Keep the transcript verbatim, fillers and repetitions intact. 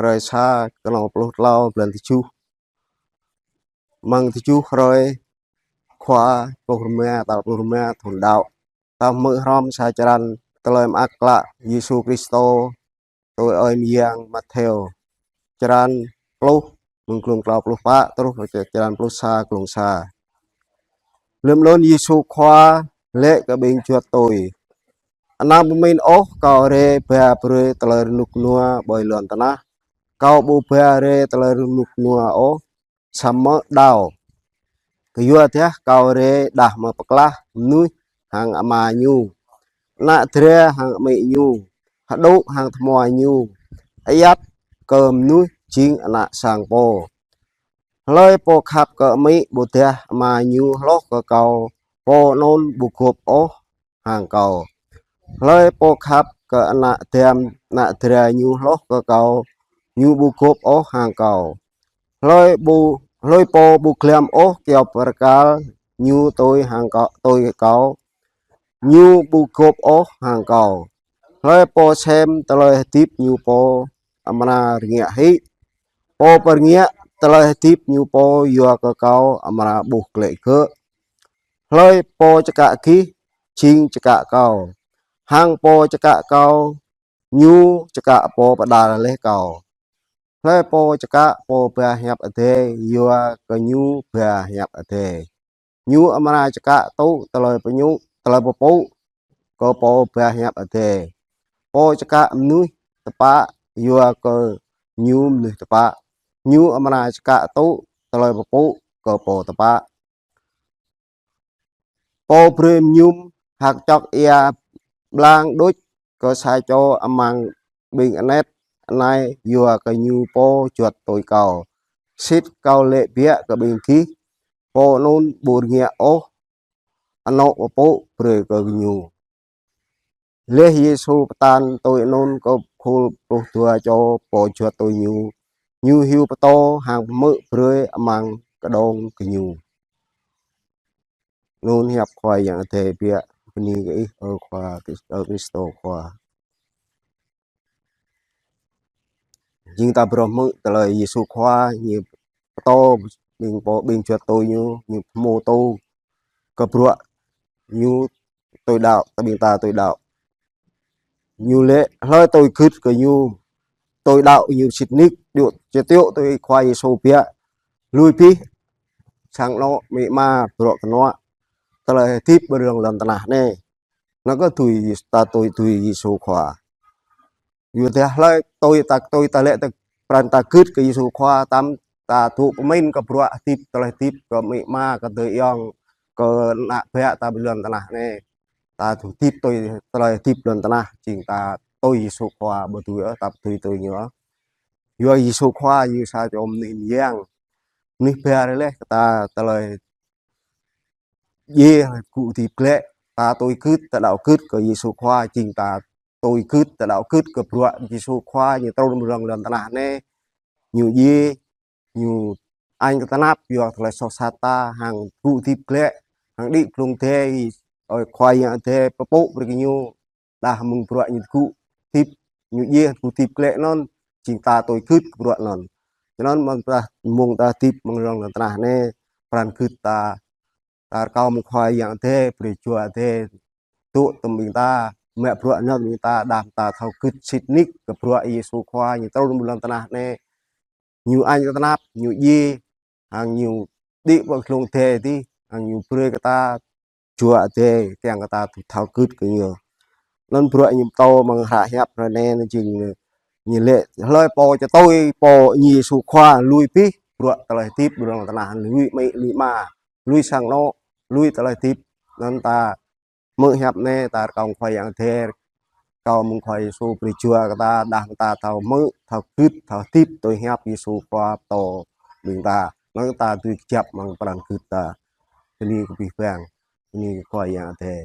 hrơi sa, kơnong pluh klâo, blan tơjuh. Amăng tơjuh hrơi khua, pluh rơma, tal pluh rơma thun đăo. Ta hmư̆ hrŏm sa črăn Tơlơi Mơak Klă Yêsu Kristô tui Ơi Mơyang Mattheo. Črăn pluh, mơ̆ng glông klâo pluh pă truh črăn pluh sa, glông sa. Lơ̆m anŭn Yêsu Khua laĭ kơ ƀing juăt tui: Anăm pơmĭn ôh Kâo rai ba brơi tơlơi rơnŭk rơnua ƀơi lŏn tơnah. Kâo ƀu ba rai tơlơi rơnŭk rơnua ôh, samơ̆ đao. Kơyua dah Kâo rai đah mơ̆ pơklah mơnuih hăng ama ñu, ană dra hăng amĭ ñu, hơđŭ hăng tơhmua ñu, ayăt kơ mơnuih jing ană sang pô. Hlơi pô khăp kơ amĭ ƀôdah ama ñu hloh kơ Kâo, pô anŭn ƀu gôp ôh hăng Kâo. Hlơi pô khăp kơ ană dam, ană dra ñu hloh kơ Kâo, ñu ƀu gôp ôh hăng Kâo. Hlơi ƀu, hlơi pô ƀu glăm ôh kyâo bơrkal ñu tui hăng Kâo, tui Kâo, ñu ƀu gôp ôh hăng Kâo. Hlơi pô sem tơlơi hơdip ñu pô amra rơngiă hĭ. Pô pơrơngiă tơlơi hơdip ñu pô yua kơ Kâo amra ƀuh glaĭ gơ̆. Hlơi pô čơkă gih jing čơkă Kâo, hăng pô čơkă Kâo ñu čơkă pô pơđar laih Kâo. Hlơi pô čơkă pô ba hiăp Adai yua kơ ñu ba hiăp Adai, ñu amra čơkă tŭ tơlơi pơñŭ, tơlơi pơpŭ kơ pô ba hiăp Adai. Pô čơkă mơnuih tơpă yua kơ ñu mơnuih tơpă, ñu amra čơkă tŭ tơlơi pơpŭ kơ pô tơpă. Pô brơi mơñum hơ̆k čŏk ia blang đôč kơ sa čô amăng ƀing anet anai yua kơ ñu pô juăt tui Kâo. Sĭt Kâo laĭ biă kơ ƀing gih, pô anŭn ƀu rơngiă ôh anŏ pơpŭ brơi kơ ñu. Laih Yêsu pơtă tui anŭn kơ khul pluh dua čô pô juăt tui ñu, ñu hyu pơtô hăng pơhmư̆ brơi amăng kơđông gơñu. Anŭn hiăp Khua Yang Adai biă. Bơni kơ Ih, ơ Khua, ơ Kristô Khua. Jing ta phrâo hmư̆ tơlơi Yêsu Khua ñu pơtô ƀing pô, ƀing juăt tui ñu, ñu pơhmu tui kơ bruă ñu tui đăo, ta ƀing ta tui đăo. Ñu laĭ hlơi tui gưt kơ ñu, tui đăo ñu sĭt nik, djơ̆ čơtiŏ tui Khua Yêsu biă, lui bih sang anŏ amĭ ama, bruă kơnuă, tơlơi hơdip ƀơi rŏng lŏn tơnah anai. Anŭn kơ tui, ta tui, tui Yêsu Khua. Yua dah hlơi tui ta, tui ta laĭ ta, pran ta gưt kơ Yêsu Khua, tăm ta tŭ pơmĭn kơ bruă hơdip, tơlơi hơdip kơ amĭ ama, kơ adơi ayŏng, kơ ană bă ta ƀơi lŏn tơnah anai. Ta tŭ hơdip tui tơlơi hơdip lŏn tơnah, jing ta tui Yêsu Khua ƀu dưi ôh, ta ƀu dưi tui ñu ôh. Yua Yêsu Khua ñu sa čô mơnuih mơyang, mơnuih ba rai laih kơ ta tơlơi djai gŭ hơdip glaĭ. Ta tui gưt, ta đăo gưt kơ Yêsu Khua, jing ta tui gưt, ta đăo gưt kơ bruă Yêsu Khua ñu trŭn ƀơi rŏng lŏn tơnah anai. Ñu djai, ñu añ kơ tơnap yua tơlơi soh sat ta, hăng gŭ hơdip glaĭ, hăng đĭ glông Adai, ơi Khua Yang Adai pơpŭ brơi kơ ñu đah mơ̆ng bruă ñu tơgŭ hơdip, ñu djai gŭ hơdip glaĭ anŭn, jing ta tui gưt kơ bruă anŭn. Čơnăn mơ̆ng ta, mơ̆ng ta hơdip mơ̆ng rŏng lŏn tơnah anai, pran gưt ta, ta rơkâo mơ̆ng Khua Yang Adai, brơi Jua Adai dŏ tơm ƀing ta, mă bruă anŭn ƀing ta, đah ta thâo gưt sĭt nik kơ bruă Yêsu Khua ñu trŭn ƀơi lŏn tơnah anai, ñu añ kơ tơnap, ñu djai, hăng ñu đĭ ƀơi glông Adai adih, hăng ñu brơi kơ ta Jua Adai, kiăng kơ ta thâo gưt kơ ñu. Anŭn bruă ñu pơtô mơ̆ng hră hiăp hrơi anai, anŭn jing ñu laĭ hlơi pô či tui pô Yêsu Khua lui bih bruă tơlơi hơdip ƀơi rŏng tơnah, lui amĭ, lui ama, lui sang anŏ, lui tơlơi hơdip. Anŭn ta hmư̆ hiăp anai, ta rơkâo Khua Yang Adai, rơkâo mơ̆ng Khua Yêsu brơi Jua kơ ta, đah ta thâo hmư̆, thâo gưt, thâo hơdip tui hiăp Yêsu Khua pơtô ƀing ta. Anŭn ta dưi kơjăp mơ̆ng pran gưt ta. Bơni kơ abih bang, bơni kơ Khua Yang Adai.